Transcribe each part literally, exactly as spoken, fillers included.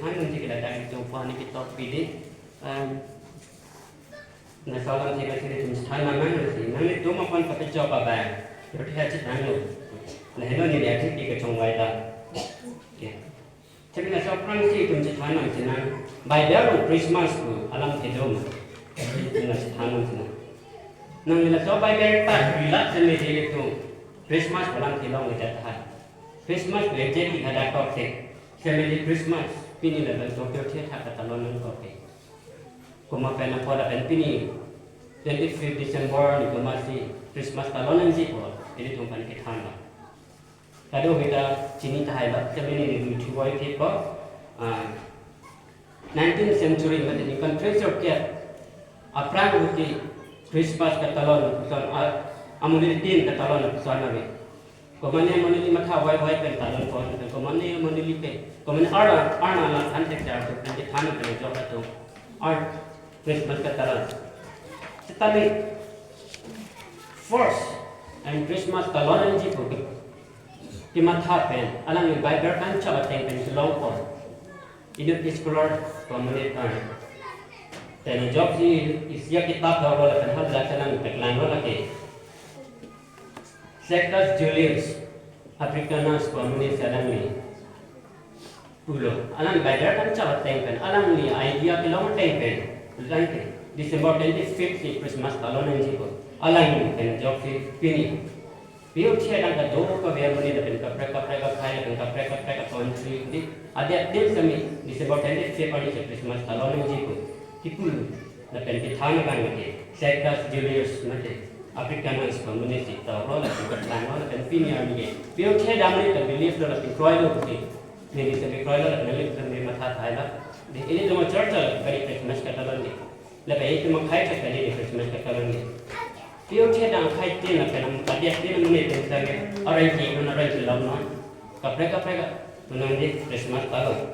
Nang nunji ke ladak itum aphan ketok pidi. Em, na salam si kasi itum chethan nang nang si. Nanglitum aphan kapejok abang. Roti hacit nanglo. Na heno ni dia hacit di kechongvai ta. Ya. Tapi na sa aphrangsi itum chethan nang si nang. Bible along Christmas pu alamthe do ma? Itum na chethan nang si nang. Nang nila so Bible ta rila seme di itum Christmas pu alamthe long ni chethan. Christmas pu exactly hadak tok se. Seme di Christmas pini lapen so pio the thak katalon nang tok ke. Komat pen apot lapen pini twenty-fifth December ni komatsi Christmas talon nangji pu ilitum aphan kethan lo. Kadokave ta chini tahai lo, seme neli rui thuvoi ke ko, ah, nineteenth century mate ningkan three zero ke aphrang ahut ke Christmas katalon puson a, amonit tin katalon puson ave. Komatne amonit matha vai vai pen talon pon, komatne amonit pen, komatne arna, arna la than tek jar pen kethan pen jok atum. Ar Christmas katalon. Setame first and Christmas talon nangji pu kematha pen, alangli Bible kanchap ateng pen kelong pon. Inut scholar komatne kan. Pen jok si isi akitap dolo lapen hal la chenang peklang lo lake. Sextus Julius Africanus komatne si alangli pulo. Alangli Bible kanchap ateng pen, alangli idea kelong ateng pen, alangli December twenty-fifth si Christmas talon nangji pu. Alangli pen jok si pini. Pio the adang kadokave amonit lapen kaprek kaprek akhei lapen kaprek kaprek a-country di adet din seme December twenty-fifth arni si Christmas talon nangji pu kipu lapen kethan abang ke Sextus Julius mate Africanus komatne si taulo lapen kethan lo lapen pini arni ke pio the adang amonit ta believe lo lapen kroi lo ke. Neli seme kroi lo lapen neli seme matha tahai lo. Di ilitum a-church lo kali Christmas katalon di. Lapen itum akhei chot kali di Christmas katalon di. Pio the adang akhei tin lapen adet tin amonit tin seme areng ke non areng kelong non. Kaprek kaprek atum nang di Christmas talon.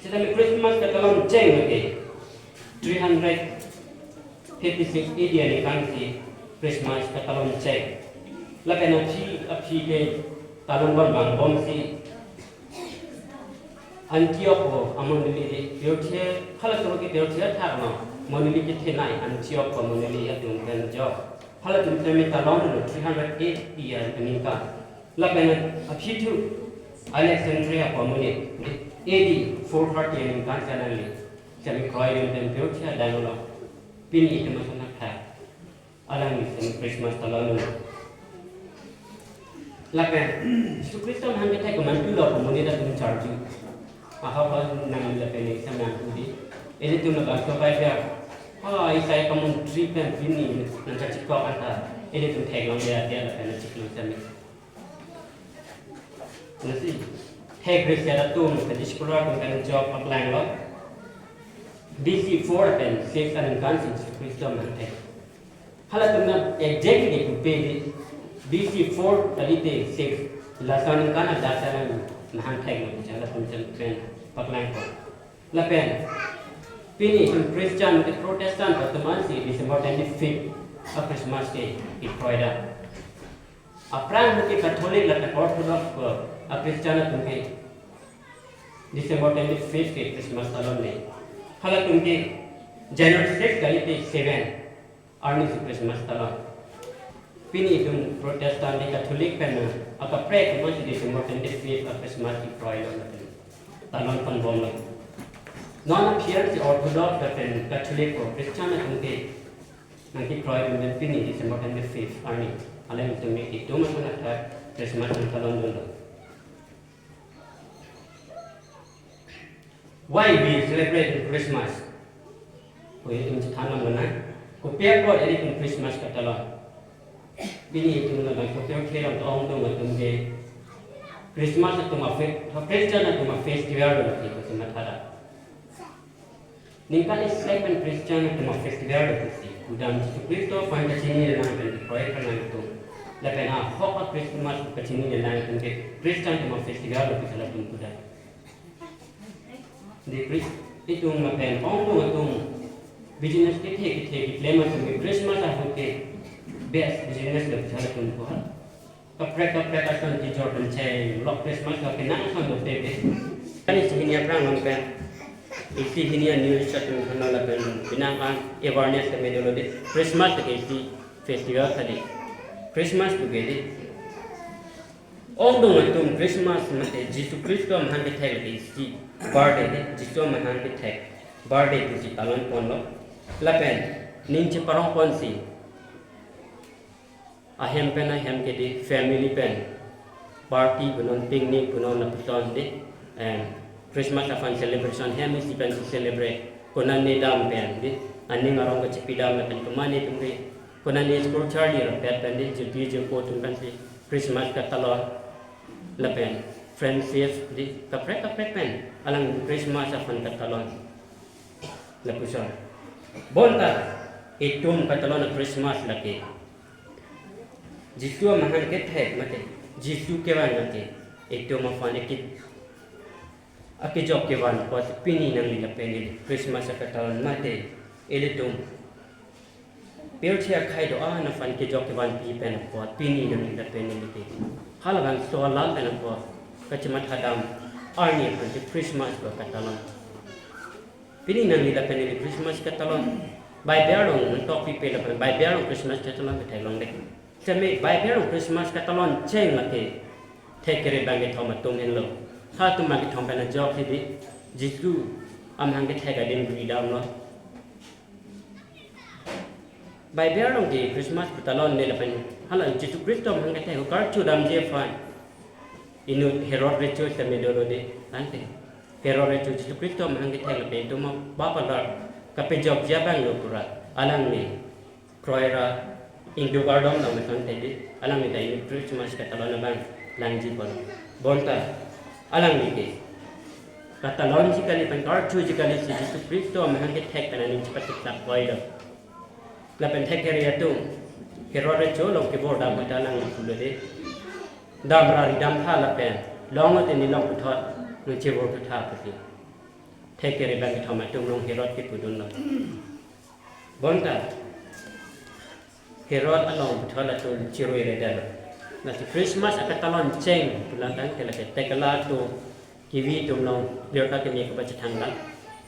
Setame Christmas katalon cheng lake three hundred fifty-six A D aningkan si Christmas katalon cheng. Lapen aphi aphi ke talon bom bang bom si Antioch pu amonit di pio the, halatum ke pio the thak lo, amonit kethenei Antioch pu amonit atum pen jok. Halatum tame talon lo three hundred eighty aningkan. Lapen aphi thu Alexandria pu amonit di A D four thirty aningkan si alangli seme kroi rim pen pio the adang lo. Pini itum ason athak. Alangli seme Christmas talon lo. Lapen Jisu Khristo mahang kethek komantu lo pu amonit atum charju. Ahok lo nang lapen ni sam nang tu di. Ilitum labangso pai dia. Ha, isai kamun tri pen pini nang kachikok anta. Ilitum theklong dia dia lapen nang chiklo seme. Lasi, he Grecia atum, pen scholar atum pen jok paklang lo. B C four pen six aningkan si Jisu Khristo mahang thek. Halatum na exactly kupe di B C four kalite six. Laso aningkan adak si alang mahang thek lo, halatum pen paklang ko. Lapen pini itum Christian ke Protestant atum ansi December twenty-fifth a-Christmas ke kekroi dam. Aphrang ahut ke Catholic lapen Orthodox ko a-Christian atum ke December twenty-fifth ke Christmas talon le. Halatum ke January six kalite seven arni si Christmas talon. Pini itum Protestant le Catholic pen akaprek atum si December twenty-fifth a-Christmas kekroi lo lapen talon pon bom lo. Non aphi an si Orthodox lapen Catholic ko Christian atum ke nangkekroi pen pini December twenty-fifth arni. Alangtum me itum ason athak Christmas nangtalon dunlo. Why we celebrate Christmas? Ko itum chethan nang mana? Kopi apot ilitum Christmas katalon? Pini itum labang kopi apot ong dong atum ke Christmas atum a fe-, Christian atum a-festival lo ke ko si matha ra. Ningkan isi pen Christian atum a-festival lo pusi, kudam Jisu Khristo aphan kachininelang pen kekroi pranang atum. Lapen ahok a-Christmas kachininelang atum ke Christian atum a-festival lo pusi latum kudam. Di Chris-, itum lapen ongdung atum business kethe kethe keklem atum ke Christmas ahut ke best business lo pusi latum ko ha. Kaprek kaprek ason kejor pen chenglok Christmas lo, kenang ason dope pe. Ani si hini aphrang along pen isi hini a news atum aphan lapen penang an awareness keme dolo dei, Christmas ke isi festival kali. Christmas puke dei, ongdung atum Christmas mate Jisu Khristo amahang kethek lake isi birthday dei, Jisu amahang kethek birthday pusi talon ponlo. Lapen ning cheparong ponsi ahem pen ahem ke dei, family pen party punon, picnic punon, lapuson dei, em, Christmas aphan celebration hem isi pensi celebrate, konane dam pen dei, aning arong kachepi dam lapen komatne atum ke, konane school charli rapet pen dei, jirpi jirpo atum pensi Christmas katalon, lapen friendship dei, kaprek kaprek pen alang Christmas aphan katalon, lapuson. Bonta itum katalon a Christmas lake Jisu amahang kethek mate Jisu kevan lake itum aphan eki-, akejok kevan apot pini nangli lapen neli Christmas akatalon mate ilitum pirthe akhei do-an aphan kejok kevanpi pen apot pini nangli lapen neli ke halabangso alam pen apot kachematha dam arni aphan ke Christmas ko katalon. Pini nangli lapen neli Christmas katalon, Bible along nangtok pipe lapen Bible along Christmas katalon ketheklong dei. Seme Bible along Christmas katalon cheng lake thek kere bang kethom atum henlo. Halatum bang kethom pen ajok si dei, Jisu amahang kethek adim gridamlo. Bible along ke Christmas katalon le lapen hala Jisu Khristo amahang kethek karchu damji aphan inut Herod recho seme dolo dei, ante Herod recho Jisu Khristo amahang kethek lapen itum bap alar kapejokji abang lo pura, alangli kroi ra ingduk ardom dam ason te dei, alangli ta inut Christmas katalon abang langji pon. Bonta alangli ke katalonji kali pen karchuji kali si Jisu Khristo amahang kethek pen aning chepatik tak koi do. Lapen thek kere atum Herod recho along kebor dam kata alangli pulo dei, dam ra ridamtha lapen long ate neli long puthot nangchebor thutha pusi thek kere bang kethom atum along Herod kepudunlo. Bonta Herod along puthot atum chirui redetlo. Lasi Christmas akatalon cheng pulang tangte lake tekela atum kivi atum along birta keme kapachethang lang.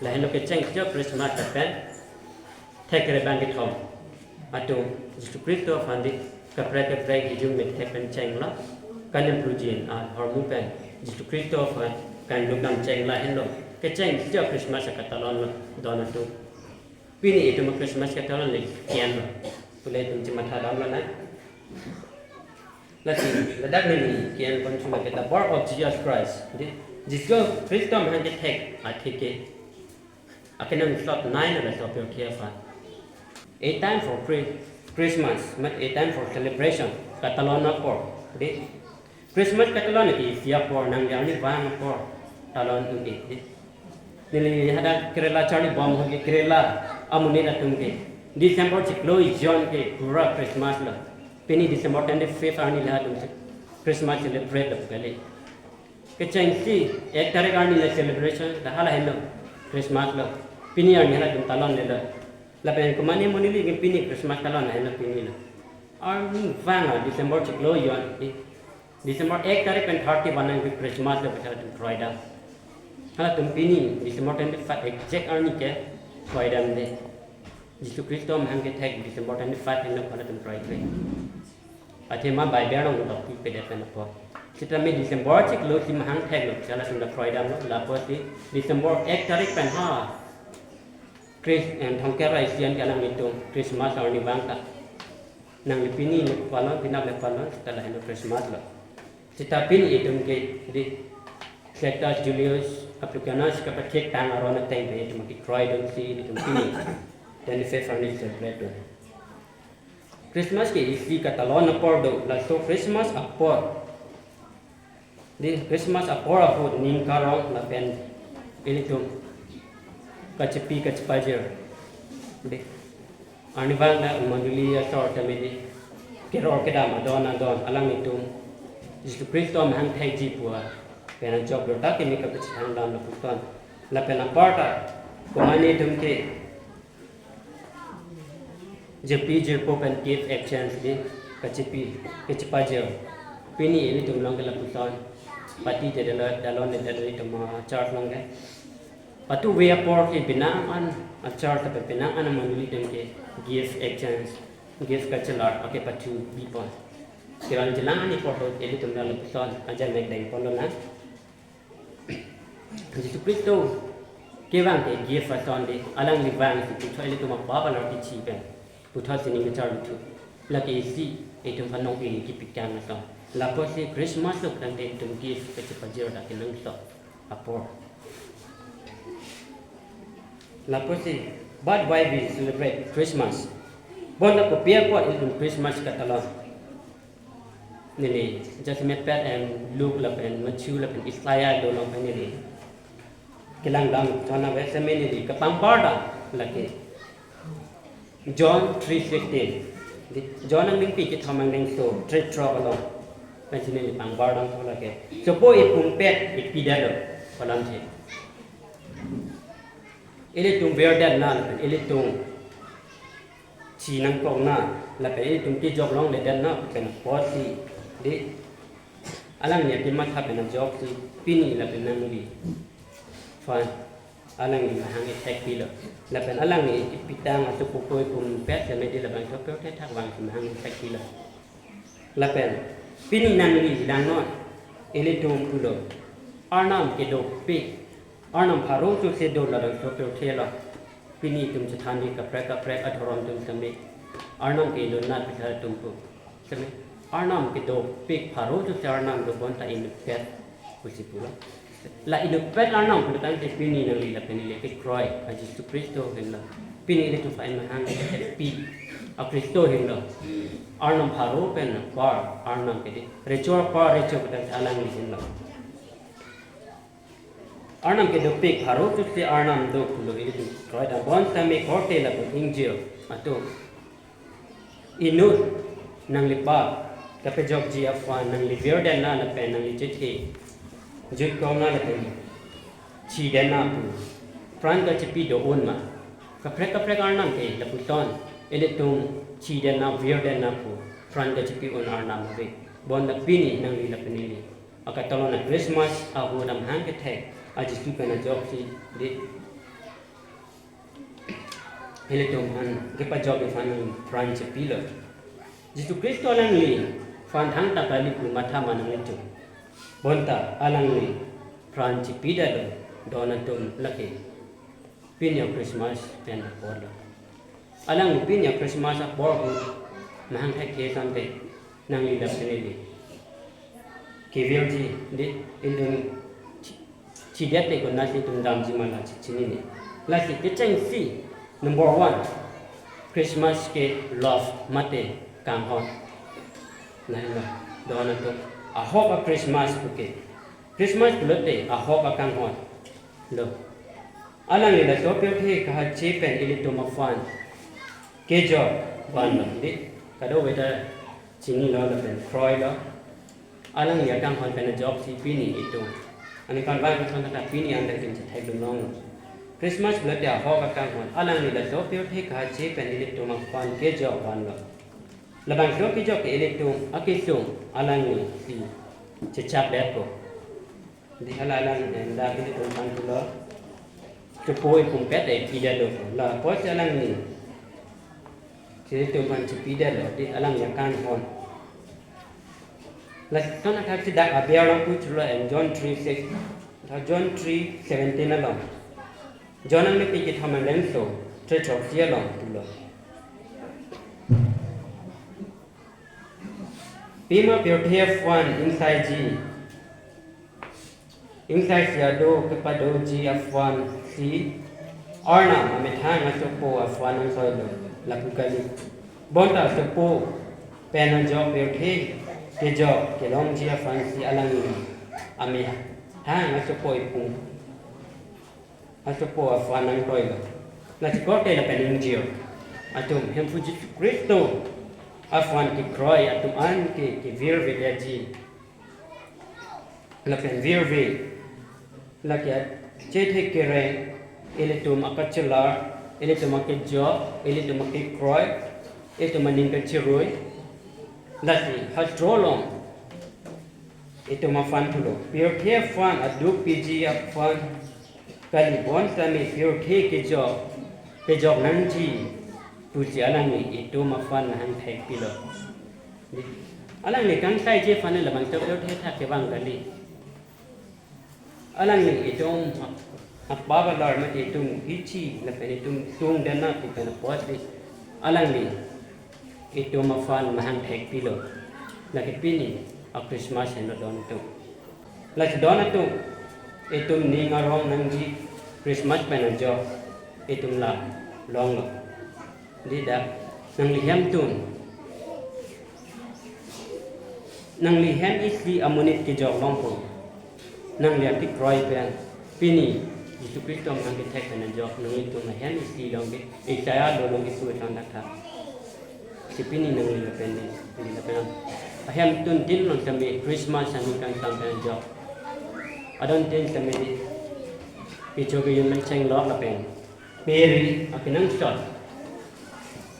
Lahenlo kecheng jo Christmas pen thek kere bang kethom atum Jisu Khristo aphan dei kaprek kaprek hijung methek pen chenglo. Kanem plujin ahormu pen Jisu Khristo aphan kangduk dam cheng, lahenlo kecheng jo Christmas akatalon lo don atum. Pini itum Christmas katalon le ke-enlo pule itum chematha damlo na. Lasi ladak neli ke-en pon chula ke the birth of Jesus Christ dei, Jisu Khristo amahang kethek athe ke akenangsot nai na laso apirthe aphan. A time for Chri-, Christmas, mat a time for celebration katalon apor dei. Christmas katalon ke isi apor, nangli arnivang apor talon atum ke dei. Neli hadak Kerala charlibom ho ke, Kerala amonit atum ke December chiklo ijon ke pura Christmas lo. Pini December twenty-fifth arni le halatum Christmas celebrate lo kali. Kechengsi ek tarik arni le celebration, ta hala henlo Christmas lo. Pini arni halatum talon lelo. Lapen komatne amonit ke pini Christmas talon henlo pini lo. Arnivang a December chiklo ijon, December ek tarik pen thirty-one nang Christmas lo pu halatum kroidam. Halatum pini December twenty-five exact arni ke kroidam dei. Jisu Khristo amahang kethek December twenty-five henlo halatum kroikre. Athema Bible along dok pipedet pen apot. Sitame December chiklo isi mahang theklo, halatum ta kroidamlo, lapusi December ek tarik pen ha Chris-, eh, thomkep ra isi an ke alanglitum Christmas arnivang ta nangli pini le palon, penap le palon, seta lahenlo Christmas lo. Seta pini itum ke dei Sextus Julius Africanus kapathek tang aron ateng pen itum ke kroidunsi itum pini twenty-fifth arni celebrate dun. Christmas ke isi katalon apor do, laso Christmas apor dei, Christmas apor ahut ning karong lapen ilitum kachepi kachepajir dei. Arnivang ta mondoli asor tame dei, keror kedam adon adon alanglitum Jisu Khristo amahang thekji pu pen ajok birta keme kapachethang dam lapuson. Lapen aparta komatne atum ke jirpi jirpo pen gift exchange dei kachepi kachepajir. Pini ilitum along ke lapuson. Pati te dalo, dalo ne dalo itum a church along ke. Patu ve apor ke penang an a church ta penang an amondoli atum ke gift exchange, gift kachelar, ake patu bipon. Kiran jelang ani porho ilitum dalo puson ajan mek deng ponlo na. Jisu Kristo kevang ke gift ason de, alangli vangsi puthot ilitum apap alar kichi pen puthot si ning kacharlithu. Lake isi itum aphan nong-e kipikang ason. Lapusi Christmas lo tangte itum gift kachepajir dak kenangsot apor. Lapusi, but why we celebrate Christmas? Bonta kopi apot ilitum Christmas katalon? Neli, just mepet em Luke lapen Matthew lapen Isaiah do along pen neli kelang dam chona ve seme neli kapangbar dam lake John three sixteen. Di, John angdengpi kethom angdengso three throk along. Pensi neli pangbar dam tho lake. Sopo ipum pet ipidetlo alam si. Ilitum virdetna, ilitum chinangkokna, lapen ilitum kejok longledetna pen apotsi, di, alangli kematha pen ajoksi pini lapen nangli aphan alangli mahang ethek pilo. Lapen alangli kipitang asopo ipum pet seme di labangso apirthe thak vangsi mahang ethek pilo. Lapen pini nangli langnon, ilitum pulo, Arnam kedopik, Arnam pharo chotsi do labangso apirthe lo. Pini itum chethan di kaprek kaprek adhorom atum seme Arnam ke inutnat pithar atum pu. Seme Arnam kedopik pharo chotsi Arnam do, bonta inutpet pusi pulo. La inutpet Arnam pulo tangte pini nangli lapen neli kekroi a Jisu Kristo henlo. Pini ilitum aphan mahang pi a Kristo henlo. Arnam pharo pen apar Arnam ke di. Recho apar recho pen alangli henlo. Arnam kedopik pharo chotsi Arnam do pulo ilitum kroidam, bonta me korte lapen ingjir atum. Inut nangli apap kapejokji aphan nangli virdetna lapen nangli chethe jutkokna lapen chidetna pu pran kachepi do-un ma? Kaprek kaprek Arnam ke lapuson ilitum chidetna virdetna pu pran kachepi un Arnam ave. Bonta pini nangli lapen neli akatalon a Christmas ahut amahang kethek a Jisu pen ajoksi, di, ilitum aphan kepajok aphan pran chepilo. Jisu Kristo alangli aphan thangta kali pu matha ma nanglitum? Bonta alangli pran chepidetlo don atum lake. Pini a Christmas pen apor lo. Alangli pini a Christmas apor ahut mahang thekthedam te nangli lapen neli kevirji, di, ilitum chi-, chidet te konatsi itum damji ma la chechinine. Lasi kechengsi number one, Christmas ke love mate kanghon. Lahelo don atum, ahok a Christmas puke. Christmas pulote ahok akanghon lo. Alangli laso apirthe kahache pen ilitum aphan kejok vanlo, di, kadokave ta chinilo lapen kroilo. Alangli akanghon pen ajoksi pini itum aningkan vang ason ta pini anta itum chethekdun longlo. Christmas pulote ahok akanghon, alangli laso apirthe kahache pen ilitum aphan kejok vanlo. Labangso kejok ke ilitum akesung alanglisi chechakdetpo. Di, hala alang, eh, dak ilitum aphan pulo, sopo ipum pet ipidetlo. Lapusi alangli ilitum aphan chepidetlo, di, alangli akanghon. Lason athaksi dak aber along puchotlo, em, John three six, John three seventeen along. John angdengpi kethom angdengso three throksi along pulo, pima pirthe aphan ingsaiji, ingsaisi ado kepadoji aphansi Arnam amethang asopo aphan nangtoilo, lapu kali. Bonta asopo pen ajok pirthe kejok kelongji aphansi alangli amethang asopo ipum asopo aphan nangtoilo. Lasi korte lapen ingjir atum Hemphu Jisu Kristo aphan kekroi atum an ke kevirvedetji lapen virve. Lake chethe kereng, ilitum akachelar, ilitum akejok, ilitum akekroi, ilitum aning kachirui. Lasi hastro along Itum aphan pulo. Pirthe aphan aduk piji aphan kali, bonta me pirthe kejok, kejok nangji pusi alangli itum aphan nangthek pilo. Alangli kangsaiji aphan labangso pirthe athak kevang kali. Alangli itum apap alar mate itum hichi lapen itum tung dana pu pen apotsi alangli itum aphan mahang thek pilo. Lake pini a Christmas henlo don atum. Lasi don atum, itum ning arong nangji Christmas pen ajok itum la longlo. Dida, nangli hemtun, nangli hem isi amonit kejok longpo. Nangli akekroi pen pini Jisu Khristo mahang kethek pen ajok nanglitum ahem isi longke, Isaiah lo longke pu tang dak tha. Si pini nangli lapen ne, pini lapen. Ahemtun tin longtame Christmas aningkangsam pen ajok. Adon tin tame di. Kecho kejun pen chenglok lapen peri akenangsot.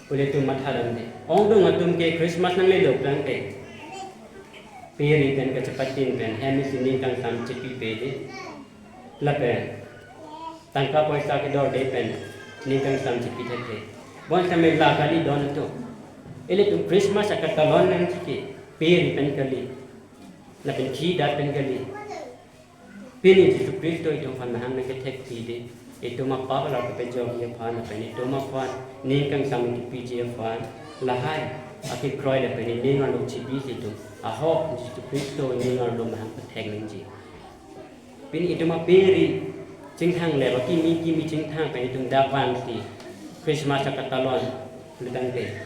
Pu ilitum matha damde. Ongdung atum ke Christmas nanglelo tangte, peri pen kachepatin pen hem isi ningkangsam chepi pede. Lapen tangka poisa kedorde pen ningkangsam chepi thekthe. Bonta me la kali don atum. Ilitum Christmas akatalon nangji ke peri pen kali. Lapen khi dat pen kali. Pini Jisu Khristo itum aphan mahang nangkethek pide, itum apap alar kepejokji aphan, lapen itum aphan ningkangsam kepiji aphan, lahai akekroi lapen ining arlo chibisi itum ahok Jisu Khristo ining arlo mahang pathek nangji. Pini itum aperi chingthang le, ba kimi kimi chingthang pen itum dak vangsi Christmas akatalon lutangte,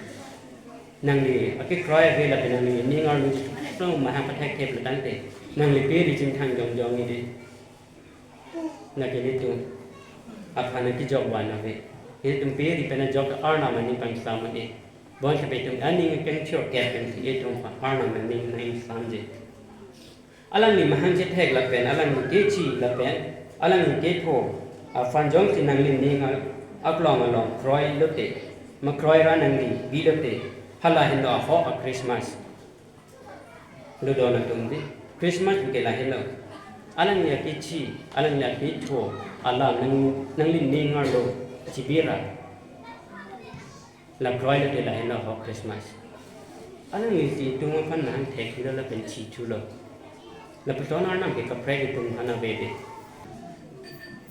nangli akekroi ave lapen nangli ning arlo Jisu Khristo mahang pathekthep lutangte, nangli peri chingthang jongjong ide. Lake ilitum aphan akejok van ave. Ilitum peri pen ajok Arnam aning kangsam ave. Bonta itum aning kengchor kep pensi itum aphan Arnam aning nangsamji. Alangli mahang chethek lapen alangli kechi lapen alangli ketho aphan jongsi nangli ning a-, aklong along kroi lote, ma kroi ra nangli bi lote, hala henlo ahok a Christmas. Lo don atum di, Christmas ke la henlo. Alangli akechi, alangli aketho alam nang, nangli ning arlo chibi ra, la kroi lote la henlo ahok Christmas. Alanglisi itum aphan mahang theklo lapen chithulo. Lapuson Arnam ke kaprek itum aphan avede.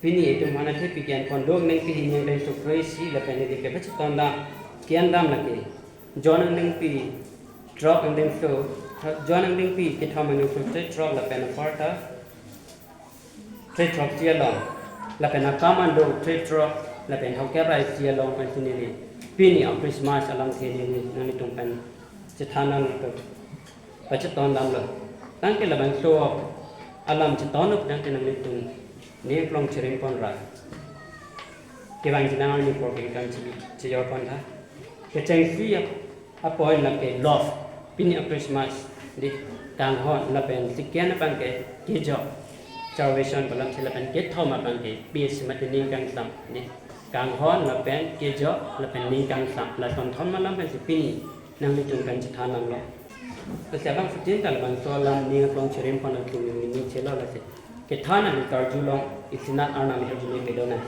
Pini itum aphan athepi ke-en pon, Luke angdengpi hini angdengso kroi isi lapen hini ke pachetong dam, ke-en dam lake. John angdengpi throk angdengso, John angdengpi kethom angdengso throk lapen apar ta throk isi along, lapen akam ando throk, lapen hokep ra isi along pensi neli pini a Christmas alamthe neli nanglitum pen chethan nangpo, pachetong damlo. Tangke labangso alam chetong up tangke nanglitum ning aklong chirim pon ra, kevangji nang arni apor kengkam chi, chejor pon tha. Kechengsi ap-, apoint lake love. Pini a Christmas di kanghon lapen second abang ke kejok, salvation pu alamsi, lapen kethom abang ke peace mate ningkangsam di kanghon lapen kejok lapen ningkangsam, lason thom alam pensi pini nanglitum pen chethan damlo. Lasi abangphutin ta labangso alam ning aklong chirim pon atum ning chelo lasi kethan nangkarjulong, isinat Arnam ahirjume pedonang.